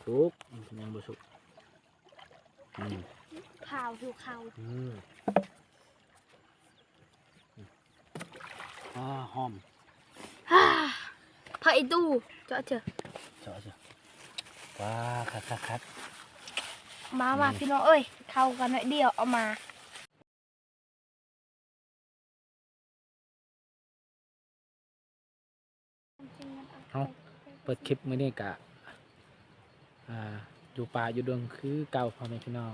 ສຸກ ຍັງບໍ່ສຸກ ອືມ ຂາວຢູ່ ຂາວ ອືມ ອ່າ ຫອມ ອ່າ ຜັກອີ່ຕູ່ ເຈາະເຈີ ເຈາະເຈີ ວ້າ ຄັກໆໆ ມາ ມາ ອືມ ພີ່ນ້ອງເອີຍ ເຂົ້າກັນໜ້ອຍດຽວ ເອົາມາ ເຮົາເປີດຄລິບມື້ນີ້ກະ ອ່າ ຢູ່ປ່າຢູ່ດົງຄືເກົ່າ ພໍ່ແມ່ພີ່ນ້ອງ.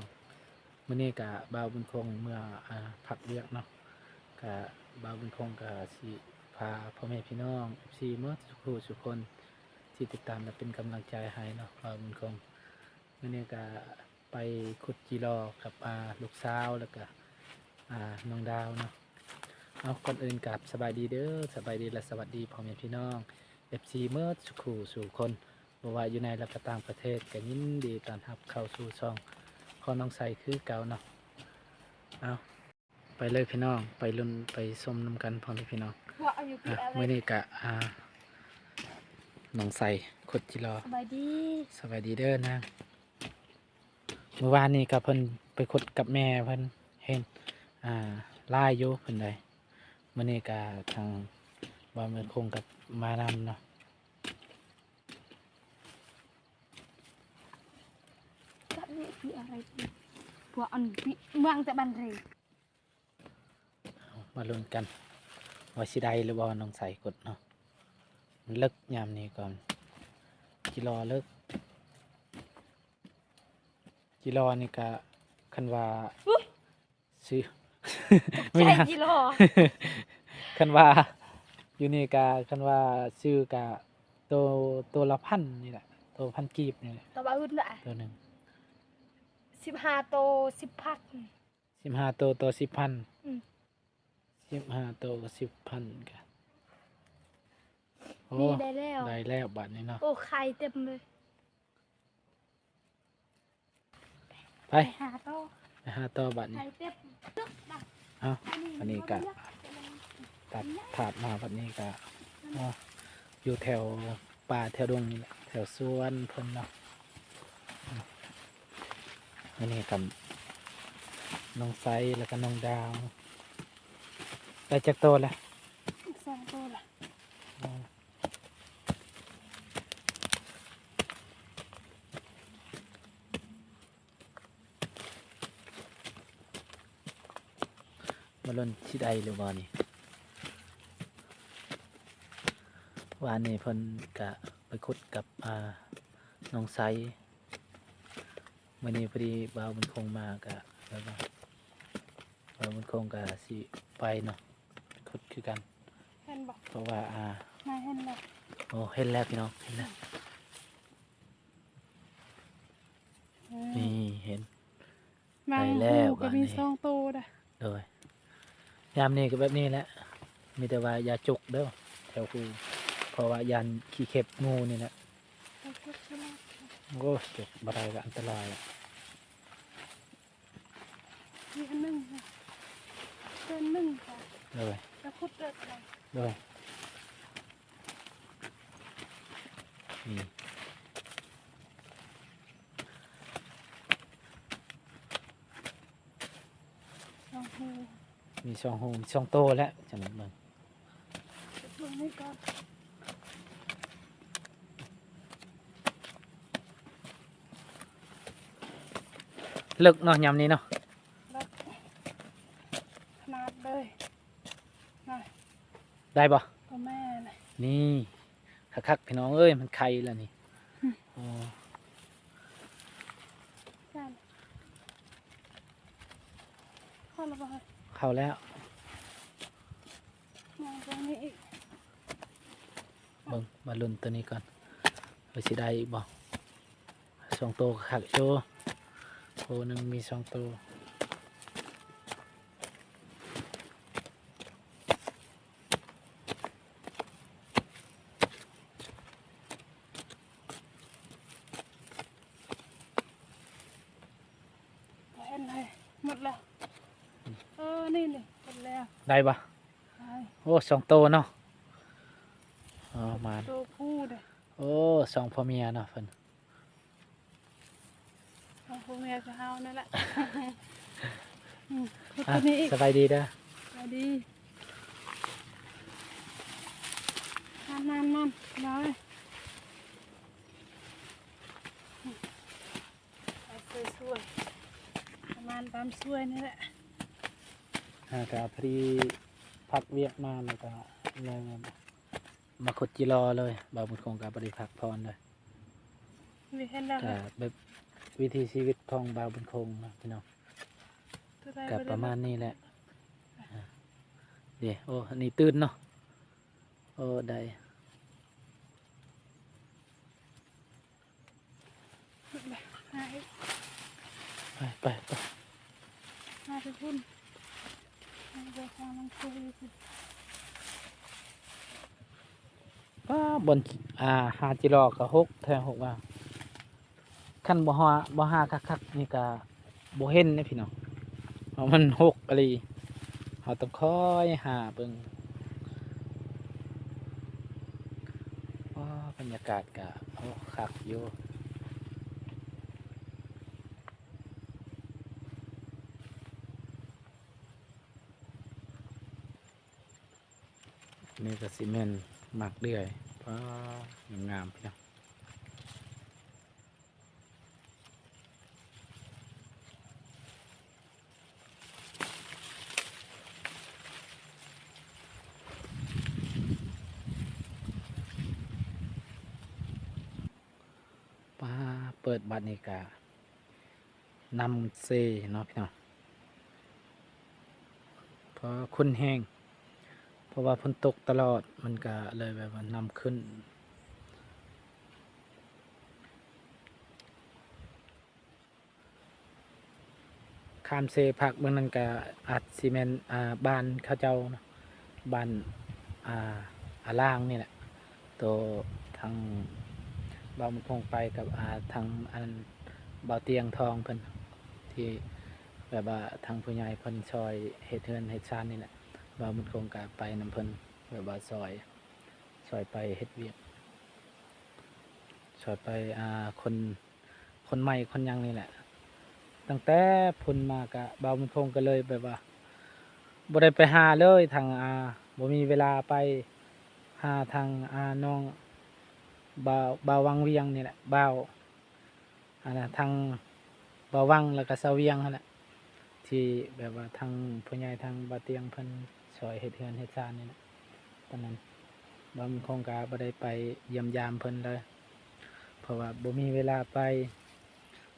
ມື້ນີ້ກະບ່າວບຸນຄົງເມືອ ອ່າ ພັກວຽກເນາະ ກະບ່າວບຸນຄົງກະຊິພາພໍ່ແມ່ພີ່ນ້ອງ ເອັບຊີ ໝົດທຸກຜູ້ທຸກຄົນທີ່ຕິດຕາມ ແລະ ເປັນກຳລັງໃຈໃຫ້ເນາະ ບ່າວບຸນຄົງ ມື້ນີ້ກະ ໄປຂຸດຈີລໍກັບ ອ່າ ລູກສາວ ແລ້ວກະ ອ່າ ນ້ອງດາວເນາະ. ເອົາ ກ່ອນອື່ນກາບສະບາຍດີເດີ ສະບາຍດີ ແລະ ສະຫວັດດີພໍ່ແມ່ພີ່ນ້ອງ ເອັບຊີ ໝົດສູ່ຄູ່ສູ່ຄົນ ບໍ່ວ່າຢູ່ໃນ ແລະ ກະຕ່າງປະເທດ ກະຍິນດີຕ້ອນຮັບເຂົ້າສູ່ຊ່ອງຂອງນ້ອງໄຊຄືເກົ່າເນາະ. ເອົາ ໄປເລີຍພີ່ນ້ອງ ໄປລຸ້ນໄປຊົມນຳກັນພໍ່ແມ່ພີ່ນ້ອງ. ມື້ນີ້ກະ ອ່າ ນ້ອງໄຊຂຸດຈີລໍ ສະບາຍດີ ສະບາຍດີເດີນາງ. ມື້ວານນີ້ກໍເພິ່ນໄປຂຸດກັບແມ່ເພິ່ນ ເຫັນ ອ່າ ຫຼາຍຢູ່ເພິ່ນໄດ໋. ມື້ນີ້ກໍທາງບ່າວບຸນຄົງກໍມານຳເນາະ. ພວກອັນເມືອງແຕ່ບ້ານເຣ ເອົາ ມາລຸ້ນກັນວ່າຊິໄດ້ຫຼືບໍ່ ນ້ອງໄຊກົດເນາະ. ມັນເລິກຍາມນີ້ກ່ອນ ຈີລໍເລິກ ຈີລໍນີ້ກະ ຄັນວ່າ ອຸ້ຍ ຊື້ ຕກໃຈ ແມ່ນຫຍັງ ຈີລໍ ຄັນວ່າຢູ່ນີ້ກະ ຄັນວ່າຊື້ກະໂຕ ໂຕລະພັນນີ້ແຫຼະ ໂຕພັນກີບນີ້ແຫຼະ ໂຕບາຫຶດນະ ໂຕໜຶ່ງ ສິບຫ້າໂຕ ສິບພັນ ສິບຫ້າໂຕຕໍ່ສິບພັນ ອືມ ສິບຫ້າໂຕກໍສິບພັນກະ ໂອ້ ນີ້ໄດ້ແລ້ວ ໄດ້ແລ້ວບາດນີ້ເນາະ. ໂອ້ ໄຂ່ເຕັມເລີຍ ໄປ ໄປຫາຕໍ່ ໄປຫາຕໍ່ບາດນີ້ ໄຂ່ເຕັມ. ເອົ້າ ອັນນີ້ກະຕັດພາບມາ ບາດນີ້ກະ ເອົ້າ ຢູ່ແຖວ ປ່າແຖວດົງນີ້ແຫຼະ ແຖວສວນເພິ່ນເນາະ. ອັນນີ້ກັບນ້ອງໄຊ ແລ້ວກໍນ້ອງດາວ ໄດ້ຈັກໂຕລະ? ສອງໂຕລະ. ມາລຸ້ນຊິໄດ້ຫຼືບໍ່ນີ້. ວານນີ້ເພິ່ນກະໄປຂຸດກັບ ອ່າ ນ້ອງໄຊ ມື້ນີ້ພໍດີບ່າວບຸນຄົງມາກະ ແບບວ່າບ່າວບຸນຄົງກະຊິໄປເນາະ ໄປຂຸດຄືກັນ ເຫັນບໍ່? ເພາະວ່າ ອ່າ ນາຍເຫັນແລ້ວ ໂອ້ ເຫັນແລ້ວພີ່ນ້ອງ ເຫັນແລ້ວ ເອີ ນີ້ເຫັນ ໄດ້ແລ້ວ ບາດນີ້ ມີສອງໂຕເດ້. ໂດຍ ຍາມນີ້ກໍແບບນີ້ແຫຼະ ມີແຕ່ວ່າຢ່າຈົກເດີ ແຖວຮູ ເພາະວ່າຢ້ານຂີ້ເຂັບງູນີ້ແຫຼະ. ໂອ້ຍ ຈົກບໍ່ໄດ້ກໍອັນຕະລາຍ. ມີອັນໜຶ່ງ ເສັ້ນໜຶ່ງ ໂດຍ ຈະຂຸດເລີຍ ໂດຍ ນີ້ ສອງຮູ ມີສອງຮູ ມີສອງໂຕແລ້ວ ຈັ່ງນັ້ນເບິ່ງ ເບິ່ງນີ້ກ່ອນ. ເລິກເນາະ ຍາມນີ້ເນາະ ເລິກຂະໜາດເລີຍ. ນະ ໄດ້ບໍ່? ໂຕແມ່ນະ ນີ້ ຄັກໆ ພີ່ນ້ອງເອີຍ ມັນໄຂ່ແລ້ວນີ້. ອືມ ໂອ້ ເຂົ້າແລ້ວບໍ່? ເຂົ້າແລ້ວ. ມາຕົງນີ້ອີກ ເບິ່ງ ມາລຸ້ນຕົວນີ້ກ່ອນ ວ່າຊິໄດ້ອີກບໍ່? ສອງໂຕກໍຄັກຢູ່ ໂຕໜຶ່ງມີສອງໂຕ. ເຫັນເລີຍ ໝົດແລ້ວ. ເອີ ນີ້ໆ ໝົດແລ້ວ. ໄດ້ບໍ່? ໄດ້. ໂອ້ ສອງໂຕເນາະ. ອໍ ມາ ໂຕຜູ້ເດ້. ໂອ້ ສອງຜົວເມຍເນາະເພິ່ນ. ຂອງພໍ່ແມ່ຊາວເຮົານັ້ນແຫຼະ. ອືມ ອ່ະ ໂຕນີ້ອີກ ສະບາຍດີເດີ. ສະບາຍດີ. ນັ້ນໆ ນັ້ນ ໄປຊ່ວຍໆ ປະມານຕາມຊ່ວຍນີ້ແຫຼະ. ຫາກະພໍດີພັກວຽກມາ ແລ້ວກະເລີຍມາຂຸດຈີລໍເລີຍ. ບ່າວບຸນຄົງກະບໍ່ໄດ້ພັກຜ່ອນເລີຍ. ນີ້ເຫັນແລ້ວ ກະແບບວິຖີຊີວິດຂອງບ່າວບຸນຄົງເນາະພີ່ນ້ອງ ກະປະມານນີ້ແຫຼະ. ເດ້ ໂອ້ ອັນນີ້ຕື່ນເນາະ. ໂອ້ ໄດ້ ໄປ ໄປ ໄປ ຫາໄປພຸ້ນ ຫາໄປທາງມັນຄືຢູ່ພຸ້ນ. ປ້າ ບ່ອນ ອ່າ ຫາຈີລໍກະຫົກແທ້ ຫົກວ່າ ຄັນບໍ່ຫາ ບໍ່ຫາຄັກໆ ນີ້ກະບໍ່ເຫັນເດ້ພີ່ນ້ອງ ເພາະມັນຫົກອີ່ຫຼີ. ເຮົາຕ້ອງຄອຍຫາເບິ່ງ. ວ້າ ບັນຍາກາດກະ ໂອ້ ຄັກຢູ່. ນີ້ກະຊິແມ່ນໝາກເດືອຍ. ວ້າ ງາມໆ ພີ່ນ້ອງ. ປ້າ ເປີດບາດນີ້ກະນ້ຳເຊເນາະພີ່ນ້ອງ ເພາະຂຸ້ນແຮງ ເພາະວ່າຝົນຕົກຕະຫຼອດ ມັນກະເລີຍແບບວ່ານ້ຳຂຶ້ນ. ຂ້າມເຊພາກເບື້ອງນັ້ນກະອາດຊິແມ່ນ ອ່າ ບ້ານເຂົາເຈົ້າເນາະ ບ້ານ ອ່າ ອາລ່າງນີ້ແຫຼະ ໂຕທາງບ່າວບຸນຄົງໄປກັບ ອ່າ ທາງອັນບ່າວຕຽງທອງເພິ່ນ ທີ່ແບບວ່າທາງຜູ້ໃຫຍ່ເພິ່ນຊ່ອຍເຮັດເຮືອນເຮັດຊານນີ້ແຫຼະ ບ່າວບຸນຄົງກະໄປນຳເພິ່ນ ແບບວ່າຊ່ອຍ ຊ່ອຍໄປເຮັດວຽກ ຊ່ອຍໄປ ອ່າ ຂົນ ຂົນໄມ້ຂົນຫຍັງນີ້ແຫຼະ. ຕັ້ງແຕ່ພຸ້ນມາກະ ບ່າວບຸນຄົງກະເລີຍແບບວ່າບໍ່ໄດ້ໄປຫາເລີຍ ທາງ ອ່າ ບໍ່ມີເວລາໄປຫາທາງ ອ່າ ນ້ອງບ່າວ ບ່າວວັງວຽງນີ້ແຫຼະ ບ່າວ ອັນນະ ທາງບ່າວວັງ ແລ້ວກະສາວວຽງຫັ້ນແຫຼະ ທີ່ແບບວ່າທາງຜູ້ໃຫຍ່ທາງບ່າວຕຽງເພິ່ນຊ່ອຍເຮັດເຮືອນເຮັດຊານນີ້ແຫຼະ. ຕອນນັ້ນບ່າວບຸນຄົງກະບໍ່ໄດ້ໄປຢ້ຽມຢາມເພິ່ນເລີຍ ເພາະວ່າບໍ່ມີເວລາໄປ.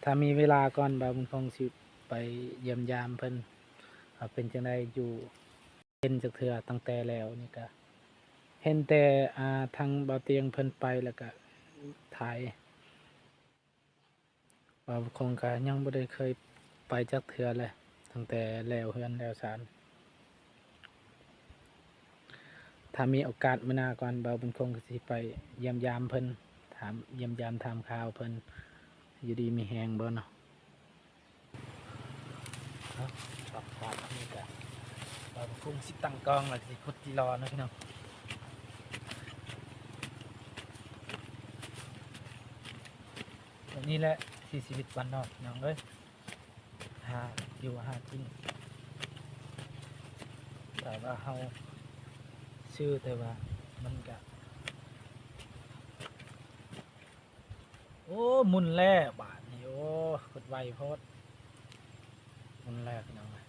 ຖ້າມີເວລາກ່ອນ ບ່າວບຸນຄົງຊິໄປຢ້ຽມຢາມເພິ່ນວ່າເປັນຈັ່ງໃດຢູ່ ເຫັນຈັກເທື່ອ. ຕັ້ງແຕ່ແລ້ວນີ້ກະເຫັນແຕ່ ອ່າ ທາງບ່າວຕຽງເພິ່ນໄປ ແລ້ວກະຖ່າຍ ບ່າວບຸນຄົງກະຍັງບໍ່ໄດ້ເຄີຍໄປຈັກເທື່ອເລີຍ ຕັ້ງແຕ່ແລ້ວເຮືອນແລ້ວຊານ. ຖ້າມີໂອກາດມື້ໜ້າກ່ອນ ບ່າວບຸນຄົງກະຊິໄປຢ້ຽມຢາມເພິ່ນ ຖາມ ຢ້ຽມຢາມຖາມຂ່າວເພິ່ນ ຢູ່ດີມີແຮງບໍ່ເນາະ. ເນາະ ບາດນີ້ກະ ເຮົາກະຄົງຊິຕັ້ງກ້ອງ ແລ້ວກະຊິຂຸດຈີລໍເນາະພີ່ນ້ອງ. ແບບນີ້ແຫຼະ ວິຖີຊີວິດບ້ານນອກພີ່ນ້ອງເອີຍ ຫາຢູ່ຫາກິນ. ແຕ່ວ່າເຮົາຊື່ ແຕ່ວ່າມັນກະ ໂອ້ ໝຸ່ນແລ້ວບາດນີ້ ໂອ້ ຂຸດໄວໂພດ ໝຸ່ນແລ້ວພີ່ນ້ອງເອີຍ.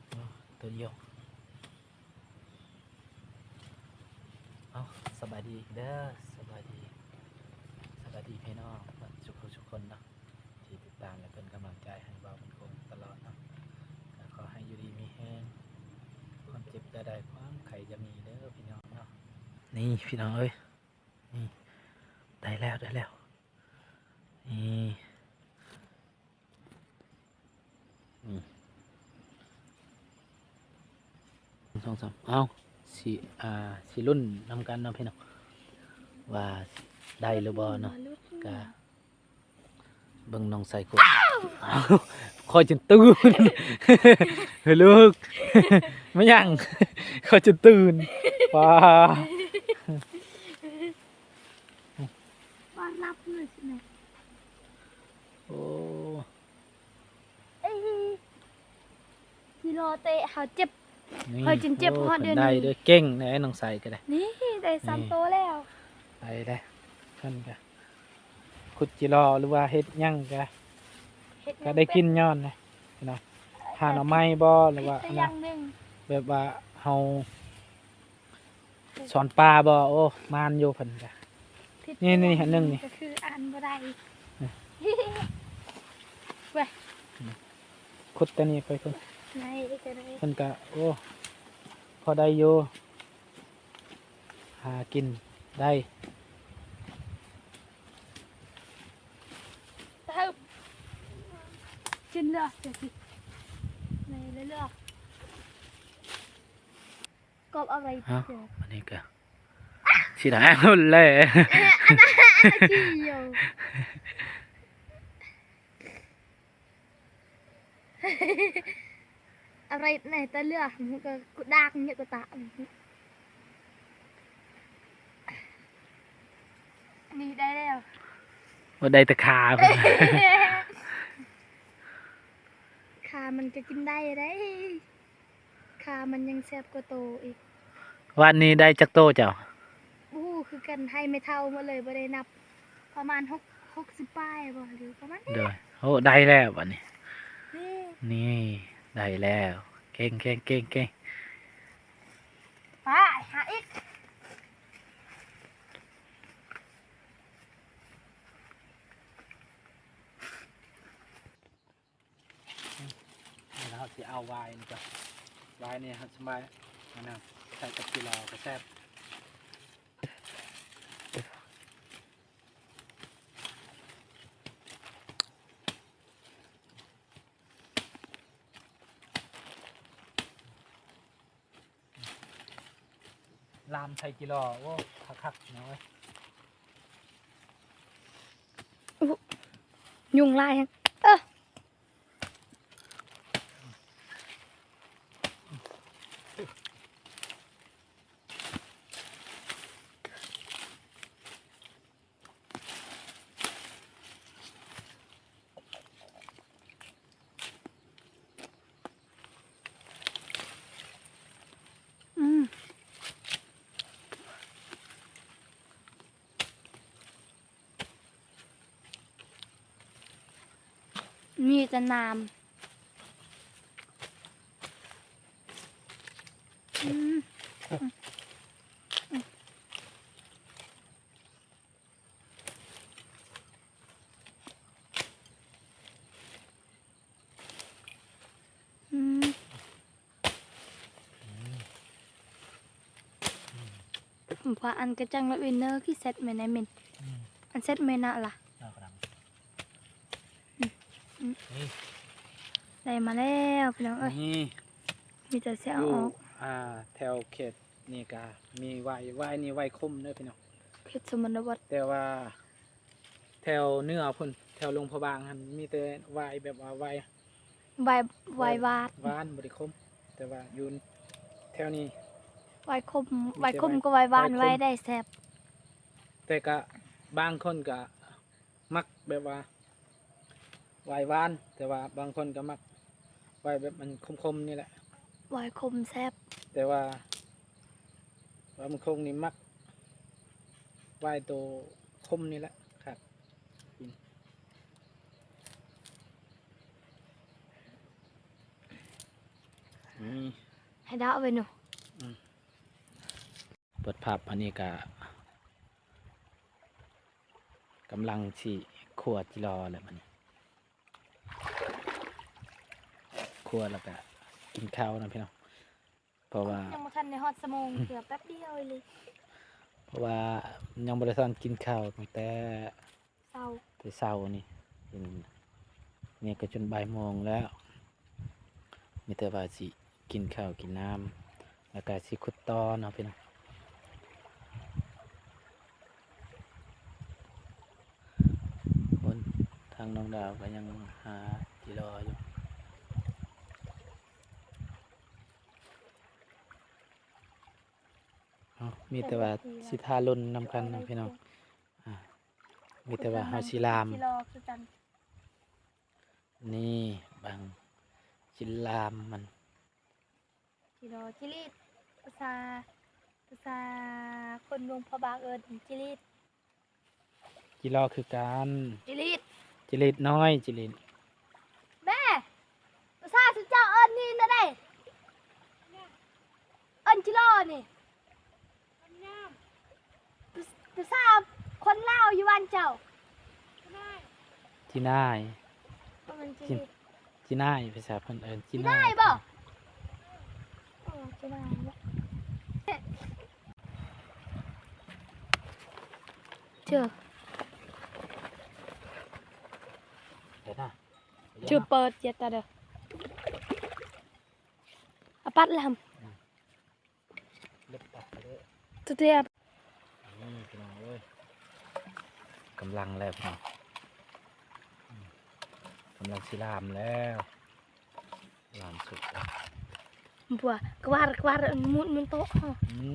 ໂອ້ ຕົວດຽວ. ເອົາ ສະບາຍດີເດີ ສະບາຍດີ ສະບາຍດີພີ່ນ້ອງເບິດທຸກຜູ້ທຸກຄົນເນາະ ທີ່ຕິດຕາມ ແລະ ເປັນກຳລັງໃຈໃຫ້ບ່າວບຸນຄົງຕະຫຼອດເນາະ. ກະຂໍໃຫ້ຢູ່ດີມີແຮງ ຄວາມເຈັບຢ່າໄດ້ ຄວາມໄຂ້ຢ່າມີເດີພີ່ນ້ອງເນາະ. ນີ້ພີ່ນ້ອງເອີຍ ນີ້ ໄດ້ແລ້ວ ໄດ້ແລ້ວ ນີ້. ໜຶ່ງ ສອງ ສາມ ເອົາ ຊິ ອ່າ ຊິລຸ້ນນຳກັນເນາະພີ່ນ້ອງ ວ່າໄດ້ຫຼືບໍ່ເນາະ. ກະເບິ່ງນ້ອງໃສ່ກົດ ເອົາ ຂ້ອຍຈົນຕື່ນ ເຮີຍລູກ ແມ່ນຫຍັງ ຂ້ອຍຈົນຕື່ນ ວ້າ. ໂອ້ ເອີຍ ທີ່ລໍເຕະເຮົາເຈັບ ນີ້ ຂ້ອຍຈົນເຈັບ ໂອ້ ຮອດດຽວນີ້ ເພິ່ນໄດ້ເດີ ເກັ່ງແດ່ນ້ອງໃສກໍໄດ້ ນີ້ໄດ້ສາມ ນີ້ ໂຕແລ້ວ ໄດ້ແລ້ວ ເພິ່ນກໍ ຂຸດຈີລໍ ຫຼືວ່າເຮັດຫຍັງກະ ເຮັດຫຍັງ ກະໄດ້ກິນ ເປັນ ຍ້ອນນະພີ່ນ້ອງ ຫາໜໍ່ໄມ້ບໍ ຫຼືວ່າ ອັນນັ້ນ ແບບວ່າເຮົາສອນປາບໍ ໂອ້ ມານຢູ່ເພິ່ນກະ ຜິດ ນີ້ ນີ້ ອັນໜຶ່ງນີ້ ກໍຄືອ່ານບໍ່ໄດ້ ເວີຍ ຂຸດແຕ່ນີ້ໄປພຸ້ນ ໄດ້ກໍໄດ້ ເພິ່ນກະ ໂອ້ ພໍໄດ້ຢູ່ ຫາກິນໄດ້ ເຕີບ ກິນເລີຍ ໃນເລື້ອຍໆ ກອບເອົາໄວ້ ເອົ້າ ເດີ ອັນນີ້ກະຊິໄດ້ລຸ້ນແລ້ວ ອັນນັ້ນ ອັນນັ້ນ ອາໄລແດ່ ຕາເຫຼືອ ມັນກໍດາກເຍາະກວ່າຕາ ນີ້ໄດ້ແລ້ວ ບໍ່ໄດ້ແຕ່ຂາ ຂາມັນກໍກິນໄດ້ເດ້ ຂາມັນຍັງແຊບກວ່າໂຕອີກ. ວານນີ້ໄດ້ຈັກໂຕເຈົ້າ? ບໍ່ຮູ້ຄືກັນ ໃຫ້ແມ່ເຖົ້າໝົດເລີຍ ບໍ່ໄດ້ນັບ ປະມານຫົກ ຫົກສິບປາຍບໍ ຫຼືປະມານນີ້ ໂດຍ ໂອ້ ໄດ້ແລ້ວບາດນີ້ ນີ້ ນີ້ ໄດ້ແລ້ວ ເກັ່ງໆໆໆ ໄປຫາອີກ. ນີ້ລະ ເຮົາຊິເອົາຫວາຍນີ້ກ່ອນ ຫວາຍນີ້ເຮົາສະບາຍ ອັນນັ້ນ ໃສ່ກັບຈີລໍກໍແຊບ ລາມໃສ່ຈີລໍ ໂອ້ ຄັກໆ ພີ່ນ້ອງເອີຍ ຍຸງຫຼາຍແຮງ ເອີ. ອືມ ມີແຕ່ນ້ຳ ອືມ. ອືມ ອືມ ວ່າອັນກະຈັງລະເວນເນີ ຄືແຊັດແມ່ນໄດ້ເມັນ ອືມ ອັນແຊັດແມ່ນນະລະ ເອົາກະດັງ ອືມ ອືມ ນີ້ ໄດ້ມາແລ້ວພີ່ນ້ອງເອີຍ ນີ້ ມີແຕ່ຊິເອົາອອກ ຢູ່ ອ່າ ແຖວເຂດນີ້ກະມີຫວາຍ ຫວາຍນີ້ຫວາຍຄົມເດີພີ່ນ້ອງ ເຂດຊົນນະບົດ ແຕ່ວ່າ ແຖວເໜືອພຸ້ນ ແຖວຫຼວງພະບາງຫັ້ນ ມີແຕ່ຫວາຍແບບວ່າຫວາຍ ຫວາຍ ຫວາຍຫວານ ຫວານບໍ່ໄດ້ຂົມ ແຕ່ວ່າຢູ່ແຖວນີ້ ຫວາຍຂົມ ມີແຕ່ຫວາຍ ຫວາຍຂົມກັບຫວາຍຫວານ ຫວາຍໄດ້ແຊບ ແຕ່ກະບາງຄົນກະມັກແບບວ່າຫວາຍຫວານ ແຕ່ວ່າບາງຄົນກະມັກຫວາຍແບບມັນຂົມໆ ນີ້ແຫຼະ ຫວາຍຂົມແຊບ ແຕ່ວ່າ ຫວາຍມັນຄົງນີ້ມັກ ຫວາຍໂຕຂົມນີ້ແຫຼະຄັກ ອືມ ໃຫ້ດາວເອົາໄວ້ໜູ ອືມ ເປີດພາບ ອັນນີ້ກະກຳລັງຊິຂົ້ວຈີລໍແລ້ວບັດນີ້ ຂົ້ວແລ້ວກະກິນເຂົ້ານຳພີ່ນ້ອງ. ເພາະວ່າ ຍັງບໍ່ທັນໄດ້ຮອດຊົ່ວໂມງເທື່ອ ແປັບດຽວອີ່ຫຼີ ເພາະວ່າຍັງບໍ່ໄດ້ທັນກິນເຂົ້າຕັ້ງແຕ່ເຊົ້າ ແຕ່ເຊົ້ານີ້ ນີ້ກໍຈົນບ່າຍໂມງແລ້ວ ມີແຕ່ວ່າຊິກິນເຂົ້າກິນນ້ຳ ແລ້ວກໍຊິຂຸດຕໍ່ເນາະພີ່ນ້ອງ. ຄົນ ທາງນ້ອງດາວກໍຍັງຫາຈີລໍຢູ່. ເຮົາມີແຕ່ວ່າຊິຖ້າລຸ້ນນຳກັນນະພີ່ນ້ອງ. ອ່າ ມີແຕ່ວ່າເຮົາຊິລາມ ຈີລໍຄືກັນ. ນີ້ເບິ່ງ ຈິລາມມັນ ຈິລໍ ຈິລີດ ພາສາ ພາສາຄົນເມືອງພະບາງເອີ້ນຈິລີດ. ຈິລໍຄືກັນ ຈິລີດ ຈິລີດນ້ອຍ ຈິລີດ. ແມ່ ພາສາຊຸມເຈົ້າເອີ້ນນີ້ແນວໃດ? ເອີ້ນຈິລໍນີ້ ພາສ- ພາສາຄົນລາວຢູ່ບ້ານເຈົ້າ ຈີນາຍ ບໍ່ແມ່ນຈີນ ຈີນາຍ ພາສາເພິ່ນເອີ້ນຈີນາຍ ຈີນາຍບໍ່? ອໍ ຈີນາຍເນາະ ເຈີ ເດີນະ ເຈີ ເປີດເຈັດຕາເດີ ອາປັດລຳ ເລັບຕັດໄປເດີ ຕະເຕຍ ນີ້ພີ່ນ້ອງເອີຍ ກຳລັງແລ້ວພີ່ນ້ອງ ອືມ ກຳລັງຊິລາມແລ້ວ ລາມສຸກແລ້ວ ບົວ ກວາດ ກວາດ ໝູນ ໝູນໂຕະ ອື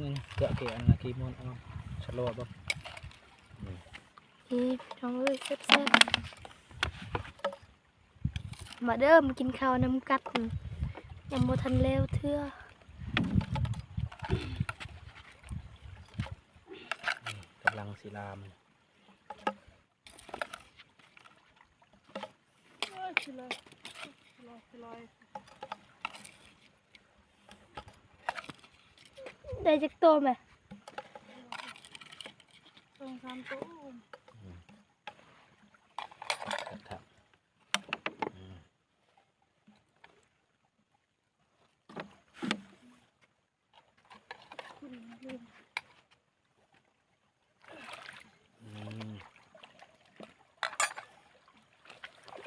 ມ ເກືອກເກອັນນະ ກີໝູນ ເອົາ ຊະໂລດເບິ່ງ ນີ້ ນີ້ພີ່ນ້ອງເອີຍ ແຊບໆ. ມາເດີ ມາກິນເຂົ້ານຳກັນ ຍັງບໍ່ທັນແລ້ວເທື່ອ ກຳລັງຊິລາມ ໂອ້ຍ ຂີ້ລອຍ ຂີ້ລອຍ ຂີ້ລອຍ ໄດ້ຈັກໂຕແມ່? ສອງສາມໂຕ ອືມ ຄັກໆ ອືມ ອືມ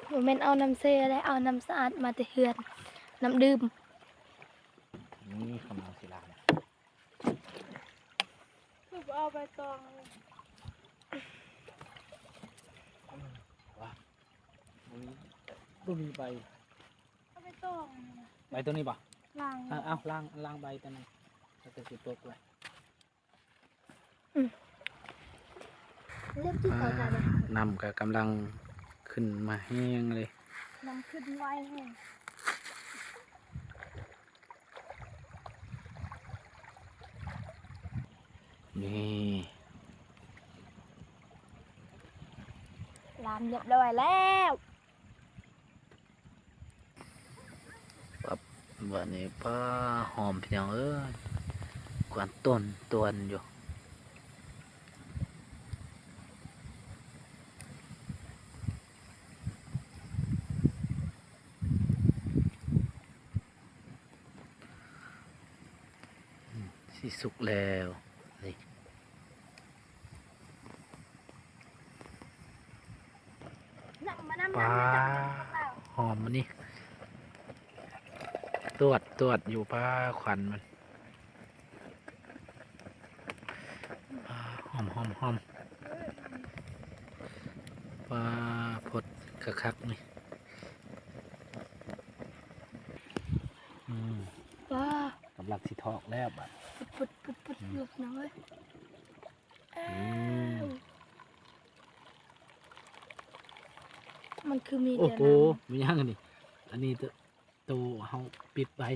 ບໍ່ແມ່ນເອົານ້ຳເຊເດ້ ເອົານ້ຳສະອາດມາແຕ່ເຮືອນ ນ້ຳດື່ມ ນີ້ກຳລັງຊິລາມ ຄືບໍ່ເອົາໃບຕອງ ວ່າ ບໍ່ມີ ບໍ່ມີໃບ ເອົາໃບຕອງ ໃບໂຕນີ້ບໍ່? ລ້າງ ເອົາ ເອົາ ລ້າງ ລ້າງໃບໂຕນັ້ນ ແລ້ວກໍຊິຕົກເລີຍ ອືມ ເລີ່ມທີ່ເຂົາ ອ່າ ຈະ ນ້ຳກໍກຳລັງຂຶ້ນມາແຮງເລີຍ ນ້ຳຂຶ້ນໄວແຮງ ນີ້ ລາມຮຽບຮ້ອຍແລ້ວ. ປັບ ບາດນີ້ ປ້າ ຫອມພີ່ນ້ອງເອີຍ ກວນຕົ້ນຕວນຢູ່ ອືມ ຊິສຸກແລ້ວນີ້. ນຳມານຳ ປາ ນຳມານຳ ຫອມອັນນີ້ ຕວດ ຕວດຢູ່ ປາ ຄວັນມັນ ປາ ຫອມ ຫອມ ຫອມ ປາ ພົດຄັກໆ ນີ້ ອືມ ປາ ກຳລັງຊິຖອກແລ້ວບາດ ປຸດໆໆໆ ອືມ ຢູ່ ພີ່ນ້ອງເອີຍ. ອືມ ມັນຄືມີ ໂອ້ໂຫ ແຕ່ນ້ຳ ມີຫຍັງອັນນີ້? ອັນນີ້ໂຕ ໂຕເຮົາປິດໄວ້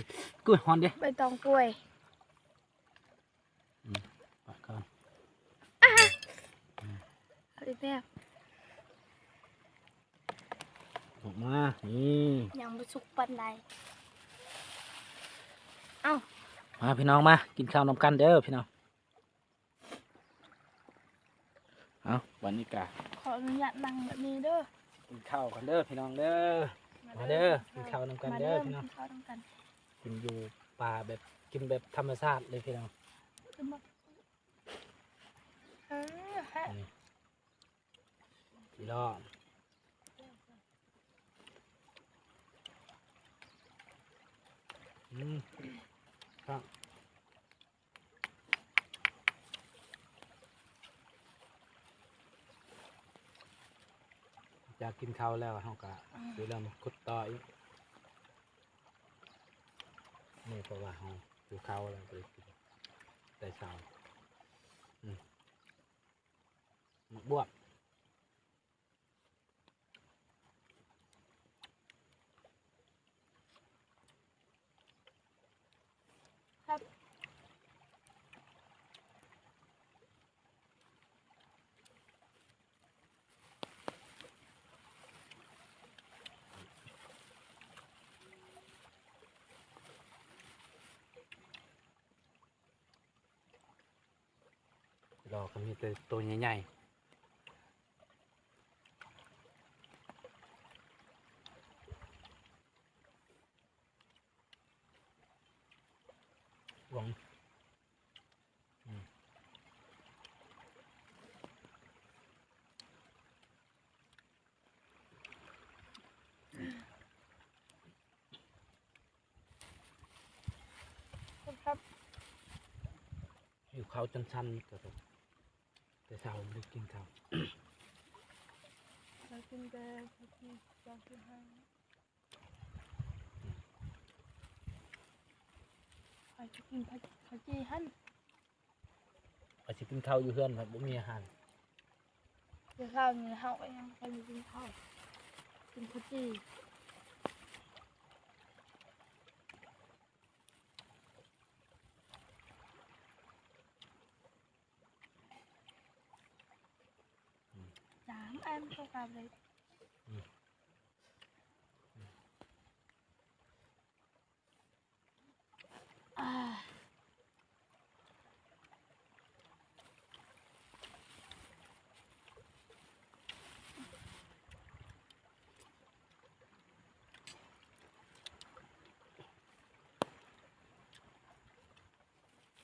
ກ້ວຍ ຮ້ອນເດ້ ໃບຕອງກ້ວຍ ອືມ ປະກ່ອນ ອາຮະ ອືມ ເອົາອີກແລ້ວ ອອກມາ ນີ້ ຍັງບໍ່ສຸກປານໃດ ເອົ້າ ມາພີ່ນ້ອງ ມາກິນເຂົ້ານຳກັນເດີພີ່ນ້ອງ. ເອົ້າ ບັດນີ້ກະ ຂໍອະນຸຍາດນັ່ງແບບນີ້ເດີ ກິນເຂົ້າກັນເດີພີ່ນ້ອງເດີ ມາເດີ ມາເດີ ກິນເຂົ້ານຳກັນເດີ ມາເດີ ພີ່ນ້ອງ ກິນເຂົ້ານຳກັນ ກິນຢູ່ປ່າແບບ ກິນແບບທຳມະຊາດເລີຍພີ່ນ້ອງ ເອີ ແຮະ ນີ້ ອີຫຼໍ່ ອືມ ຄັກ. ຈາກກິນເຂົ້າແລ້ວ ເຮົາກະ ອືມ ຊິເລີ່ມຂຸດຕໍ່ອີກ ນີ້ ເພາະວ່າເຮົາຫິວເຂົ້າແລ້ວ ກໍເລີຍກິນແຕ່ເຊົ້າ ອືມ ໝາກບວບ. ລໍກໍມີແຕ່ໂຕໃຫຍ່ໆ. ຫວງ ອືມ ຫິວເຂົ້າຈົນສັ່ນ ແຕ່ເຊົ້າບໍ່ໄດ້ກິນເຂົ້າ ເຂົາກິນແຕ່ເຂົ້າຈີ່ ເຈົ້າກິນໃຫ້. ຂ້ອຍຊິກິນເຂົ້າ ເຂົ້າຈີ່ຫັ້ນ ຂ້ອຍຊິກິນເຂົ້າຢູ່ເຮືອນ ພັດບໍ່ມີອາຫານ. ແຕ່ເຊົ້ານີ້ເຮົາກໍຍັງບໍ່ໄດ້ກິນເຂົ້າ ກິນເຂົ້າຈີ່. ສາມອັນກໍກັບເລີຍ ອືມ ອາ.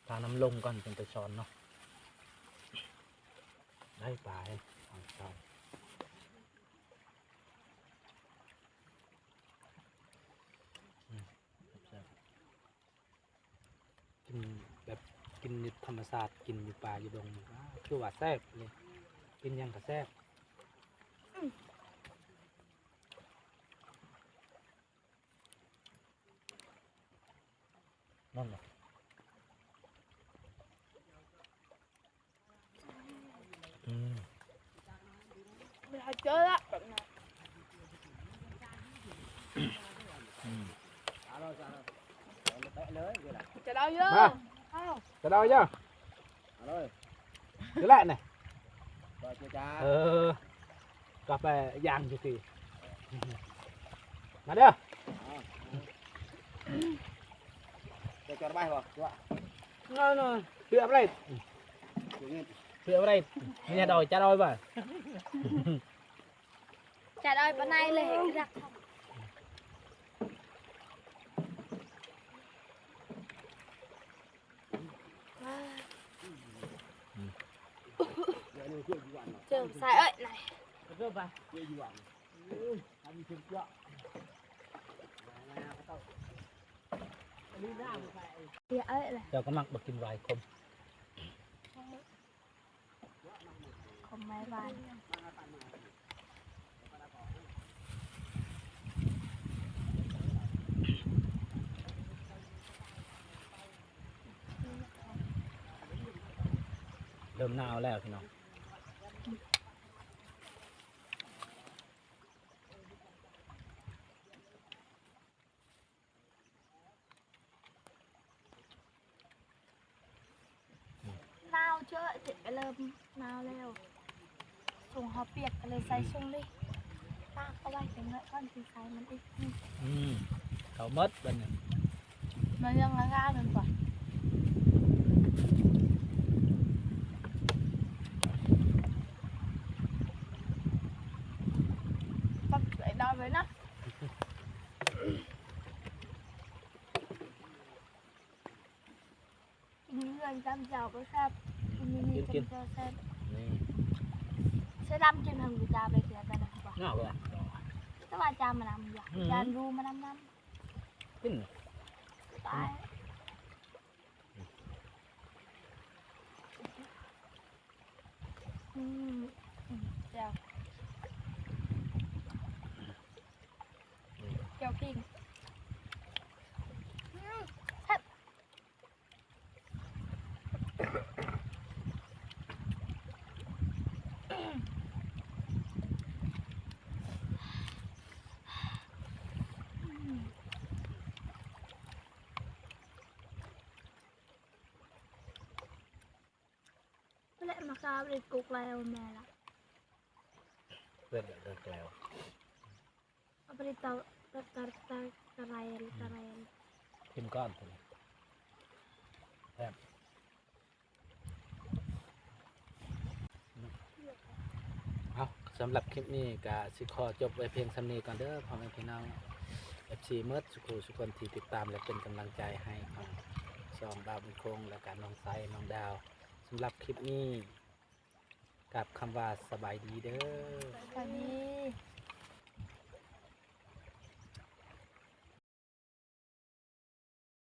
ຖ້ານ້ຳລົງກ່ອນຈຶ່ງໄປຊ້ອນເນາະ ໄດ້ປາເຫັນ ອືມ ແຊບໆ ກິນແບບກິນຢູ່ທຳມະຊາດ ກິນຢູ່ປ່າຢູ່ດົງ ອາ ຄືວ່າແຊບເລີຍ ກິນຫຍັງກໍແຊບ ອືມ. ນັ້ນນະ ອືມ ເວລາເຈີລະແບບນັ້ນ ອືມ ຈະເອົາເຢີ ມາ ເອົາ ຈະເອົາເຢີ ເອົາເລີຍ ນີ້ແຫຼະນີ້ ເອີ ກໍໄປຍ່າງຢູ່ຕິ ມາເດີ ຈະຈອດໄວ້ບໍ່? ເນາະ ເນາະ ເພື່ອອະໄລ ເພື່ອອະໄລ ມີແນວດອຍ ຈະດອຍບໍ່? ຈະດອຍປານໃດເລີຍ ເຈີໃສ່ເອີຍນາຍ ເອີຍນາຍ ເຈົ້າກໍມັກບໍ່ກິນຫວາຍຂົມ. ຂອງໄມ້ຫວານ ເລີ່ມໜາວແລ້ວພີ່ນ້ອງ. ໜາວເຈີ ເຈັບກະເລີ່ມໜາວແລ້ວ ຊົງເຮົາປຽກກະເລີຍໃສ່ ອືມ ຊົງເລີຍ ຕາກເອົາໄວ້ຈັກໜ້ອຍກ່ອນຊິໃສ່ມັນອີກ. ອືມ ເຂົ້າໝົດບັດນີ້ ມັນຍັງລະລາຍມັນກວ່າ ປັບໃສ່ດາວໄວ້ນະ. ກິນເຮືອນຈ້ຳແຈ່ວກໍແຊບ ກິນຢູ່ນີ້ ກິນ ຈ້ຳແຈ່ວແຊບ ນີ້ ເສືອດຳກິນຫັ້ນບໍ່ຈາໄປເທື່ອ ແຕ່ລະ ໜ້າເບື່ອ ແຕ່ວ່າຈາມານຳຢູ່ ອືມ ຈານຮູ້ມານຳນຳ ກິນ ຕາຍ ອືມ ອືມ ແຈ່ວ ແຈ່ວພິງ ອືມ ແຊບ. ແລະ ມາຄາບເລັດກົກແລ້ວແມ່ລະ ເປັນແລ້ວ ເອົາໄປເລີຍ ຕະ ຕະ ຕະ ຕະ ຕະໄລ ອືມ ຕະໄລ ກິນກ່ອນ ແຊບ. ສຳລັບຄລິບນີ້ກະຊິຂໍຈົບໄວ້ພຽງສ່ຳນີ້ກ່ອນເດີ ພໍ່ແມ່ພີ່ນ້ອງ ເອັຟຊີ ໝົດສູ່ຜູ້ສູ່ຄົນທີ່ຕິດຕາມ ແລະ ເປັນກຳລັງໃຈໃຫ້ທາງຊ່ອງບ່າວບຸນຄົງ ແລະ ກະນ້ອງໄຊ ນ້ອງດາວ. ສຳລັບຄລິບນີ້ ກາບຄຳວ່າສະບາຍດີເດີ. ສະບາຍດີ.